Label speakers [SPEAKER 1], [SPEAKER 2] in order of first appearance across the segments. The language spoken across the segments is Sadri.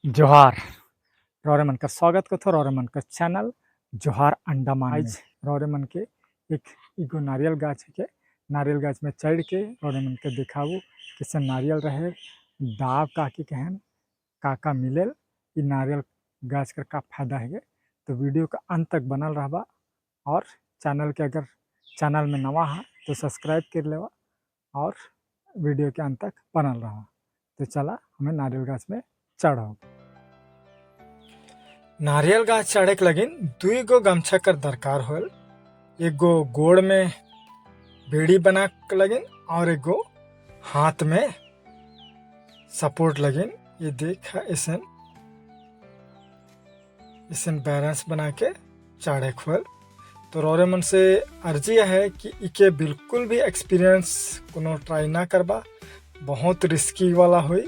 [SPEAKER 1] जोहार रौरे मन का स्वागत करथो रौरे मन का चैनल जोहार अंडमान। आज रौरे मन के एक एगो नारियल गाछ के नारियल गाछ में चढ़ के रौरे मन के दिखाबू कैसे नारियल रहे, डाब का के कहन का का मिलेल, इ नारियल गाछ का का फायदा है। तो वीडियो का अंत तक बनल रहबा और चैनल के अगर चैनल में नवा है तो सब्सक्राइब कर लेवा और वीडियो के अंत तक बनल रहा। तो चला हमें नारियल गाछ में चढ़ो। नारियल गाछ चढ़े के लगिन दुई गो गमछा कर दरकार होल, एक गो गोड़ में बेड़ी बना के लगिन और एक गो हाथ में सपोर्ट लगिन। ये देख ऐसन ऐसन बैलेंस बना के चढ़े खोल। तो रौरे मन से अर्जी है कि इके बिल्कुल भी एक्सपीरियंस कोनो ट्राई ना करबा, बहुत रिस्की वाला होई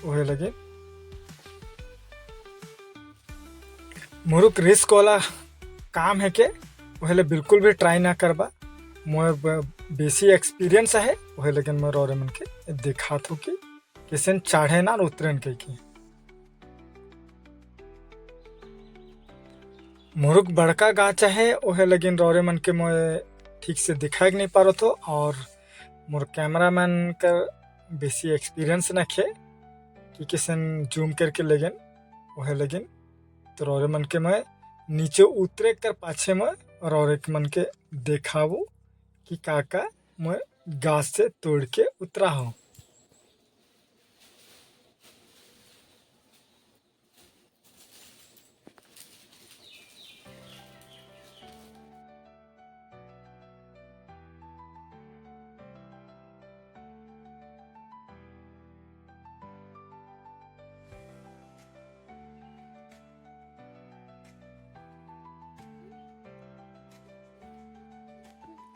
[SPEAKER 1] ओहे लगे मुरुक रिस्क वाला काम है के ओहे बिल्कुल भी ट्राई ना करबा। मोर बेसी एक्सपीरियंस है ओहे लेकिन मैं रौरे मन के दिखात हो कि कैसे चढ़े ना उतरेन के की। मुरुक बड़का गाछ है ओहे लेकिन रौरे मन के मोए ठीक से दिखाई नहीं पा रहा थो और मोर कैमरामैन का बेसी एक्सपीरियंस न खे कि कैसे जूम करके लेकिन ओहे लेकिन तो रौरे मन के मैं नीचे उतरे कर पाछे में रौरे के मन के देखाबू कि काका मैं गाछ से तोड़ के उतरा हूँ।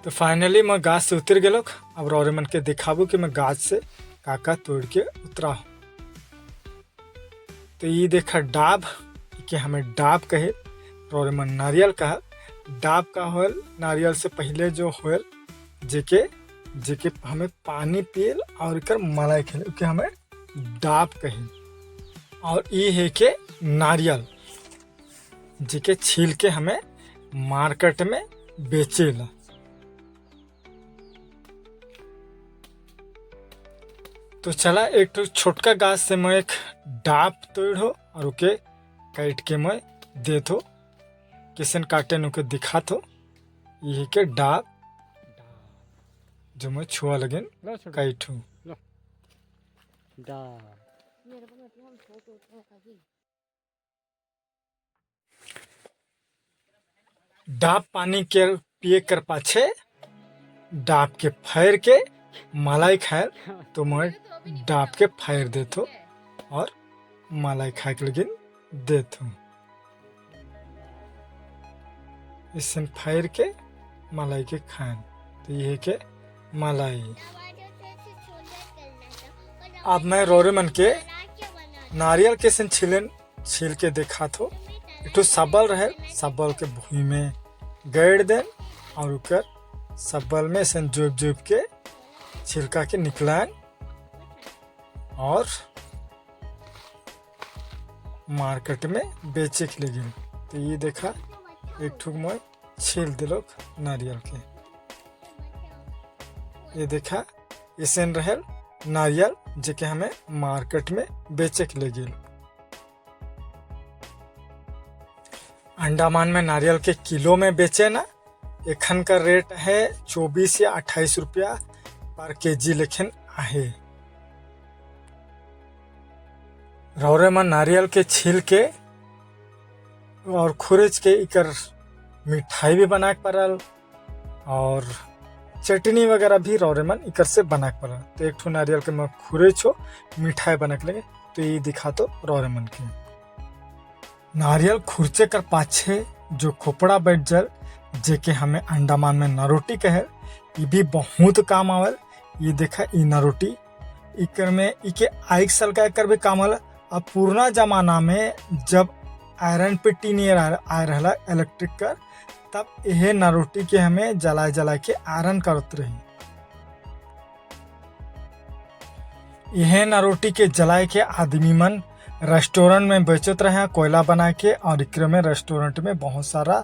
[SPEAKER 1] तो फाइनली मैं गाछ से उतर गेलोक। अब रौरे मन के दिखाबू कि मैं गाछ से काका तोड़ के उतरा हूँ। तो ये देखा डाब के हमें डाब कहे, रौरे मन नारियल कहा। डाब का होल नारियल से पहले जो होल जेके जेके हमें पानी पियल और एकर मलाई खेल के हमें डाब कहे। और ये है के नारियल जेके छील के हमें मार्केट में बेचेला। तो चला एक तो छोटका गाछ से मैं एक डाब तोड़ो और ओके काट के मैं देथो, किसन काटे नु के दिखाथो। ये के डाब जो मैं छुआ लगेन काटू। डाब पानी के पिए कर पाछे डाब के फायर के मलाई खाए तो मैं डाब के फायर देथो और मलाई खाए के लेकिन देथो। इससे फायर के मलाई के खाएं तो ये के मलाई। अब मैं रोरे मन के नारियल के सन छिलन छील के देखा थो। एक सबल रहे, सबल के भूमि में गैड़ देन और उकर सबल में सन जोप जोप के छिलका के निकलान और मार्केट में बेचे के लिए। तो ये देखा एक ठुक मोय छील दिलोक नारियल के। ये देखा इसन रहल नारियल जेके हमें मार्केट में बेचे के लिए गेल। अंडमान में नारियल के किलो में बेचे ना, एखन का रेट है 24 या 28 रुपया पर केजी लेकिन आहे। रौरे में नारियल के छील के और खुरेच के इकर मिठाई भी बना के पड़ल और चटनी वगैरह भी रौरे मन इकर से बना के पड़ल। तो एक ठो नारियल के मैं खुरेचो मिठाई बना के लगे तो ये दिखा तो रौरे मन के। नारियल खुरचे कर पाछे जो खोपड़ा बैठ जल जेके हमें अंडमान में नरोटी कहे, ये भी बहुत काम आवल। ये देखा ई नरोटी इकर में इके आइक सलका कर भी काम आवल। अब पुराना जमाना में जब आयरन पेटी नहीं आ रहा इलेक्ट्रिक कर, तब यह नरोटी के हमें जला जला के आयरन करत रही। यह नरोटी के जलाए के आदमी मन रेस्टोरेंट में बेचत रहे हैं कोयला बना के और एकरे में रेस्टोरेंट में बहुत सारा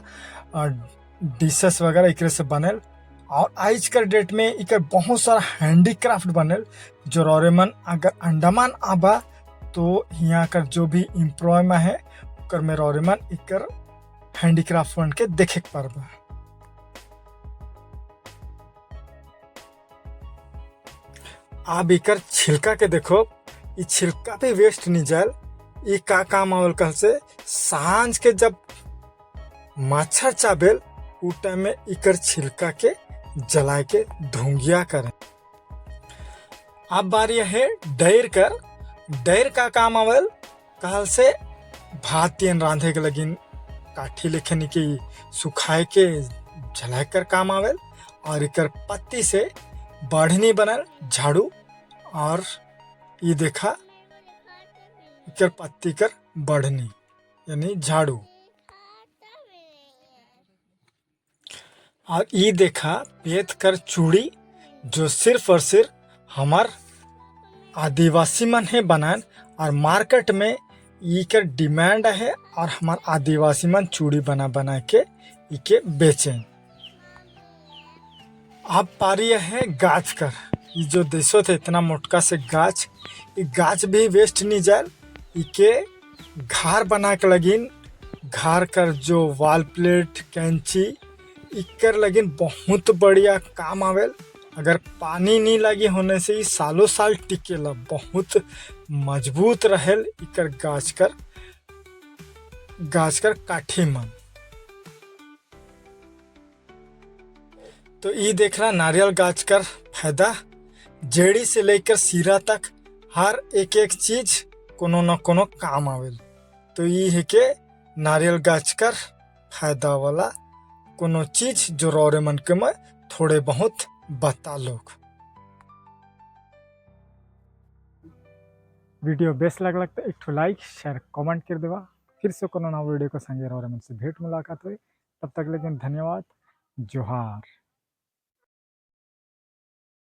[SPEAKER 1] डिशेस वगैरह एकरे से बनल। और आज के डेट में इकर बहुत सारा हैंडीक्राफ्ट बनल जो रौरे मन अगर अंडमान आबा तो यहाँ कर जो भी एम्प्लॉय में है ओकर में रौरे मन इकर हैंडीक्राफ्ट बन के देखे के पारबा। आप इकर छिलका के देखो, ये छिलका भी वेस्ट नहीं जाए। ये का काम आवल कल से सांझ के जब मच्छर चाबेल उ टाइम में इकर छिलका के जला के धुंगिया करें। अब बारी है डैर कर। डैर का काम आवल कहल से भात तीन रांधे के लगिन काठी लेखनी के सुखाए के जलाए कर काम आवल। और इकर पत्ती से बढ़नी बनल झाड़ू। और ये देखा इकर पत्ती कर बढ़नी यानी झाड़ू। और ये देखा पेत कर चूड़ी जो सिर्फ और सिर्फ हमार आदिवासी मन है बनान और मार्केट में इकर डिमांड है और हमार आदिवासी मन चूड़ी बना बना के इके बेचें। अब पारी है गाछ कर। ये जो देशो थे इतना मोटका से गाछ, ये गाछ भी वेस्ट नहीं जाए। इके घार बना के लगिन, घार कर जो वाल प्लेट कैंची इकर लगिन बहुत बढ़िया काम आवेल। अगर पानी नहीं लगी होने से ये सालों साल टिकेला, बहुत मजबूत रहेल इकर गाछ कर काठी मन। तो ये देख रहा नारियल गाछ कर फायदा, जड़ी से लेकर सिरा तक हर एक एक चीज कोनो न कोनो काम आवेल। तो ये है के नारियल गाछ कर फायदा वाला कोनो चीज जो रौरे मन के में थोड़े बहुत बता लोग। वीडियो बेस लगलक तो एक ठो लाइक शेयर कमेंट कर देवा। फिर से कोनो नवा वीडियो को संगे रौरे मन से भेंट मुलाकात हुई, तब तक लेकिन धन्यवाद, जोहार।